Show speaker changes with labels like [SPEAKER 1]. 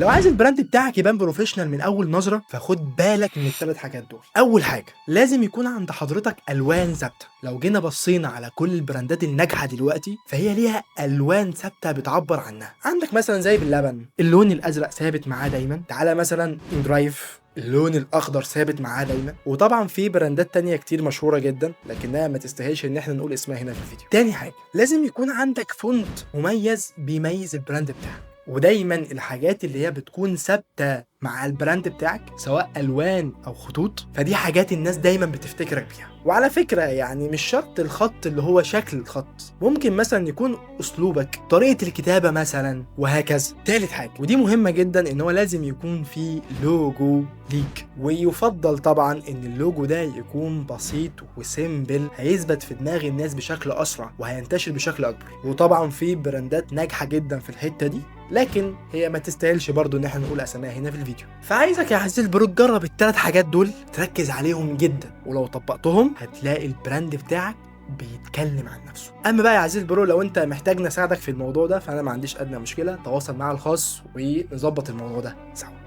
[SPEAKER 1] لو عايز ال brand بتاعك يبان professional من اول نظره، فخد بالك من الثلاث حاجات دول. اول حاجة، لازم يكون عند حضرتك الوان ثابتة. لو جينا بصينا على كل البراندات الناجحة دلوقتي فهي ليها الوان ثابتة بتعبر عنها. عندك مثلا زي باللبن، اللون الازرق ثابت معاه دايما. تعالى مثلا اندرايف، اللون الاخضر ثابت معاه دايما. وطبعا في براندات تانية كتير مشهورة جدا لكنها ما تستاهلش ان احنا نقول اسمها هنا في الفيديو. تاني حاجة، لازم يكون عندك font مميز بيميز ال brand بتاعك. ودايما الحاجات اللي هي بتكون ثابتة مع ال brand بتاعك سواء الوان او خطوط، فدي حاجات الناس دايما بتفتكرك بيها. وعلى فكرة يعني مش شرط الخط اللي هو شكل الخط، ممكن مثلا يكون اسلوبك، طريقه الكتابة مثلا، وهكذا. تالت حاجة ودي مهمة جدا، ان هو لازم يكون في لوجو ليك، ويفضل طبعا ان اللوجو ده يكون بسيط و simple، هيثبت في دماغ الناس بشكل اسرع وهينتشر بشكل اكبر. وطبعا في براندات ناجحة جدا في الحتة دي، لكن هي ما تستاهلش برضو ان احنا نقول اساميها هنا في الفيديو. فعايزك يا عزيزي ال pro تجرب الثلاث حاجات دول، تركز عليهم جدا، ولو طبقتهم هتلاقي ال brand بتاعك بيتكلم عن نفسه. اما بقى يا عزيزي ال pro لو انت محتاج نساعدك في الموضوع ده فانا ما عنديش ادنى مشكلة، تواصل معايا الخاص ونظبط الموضوع ده سوا.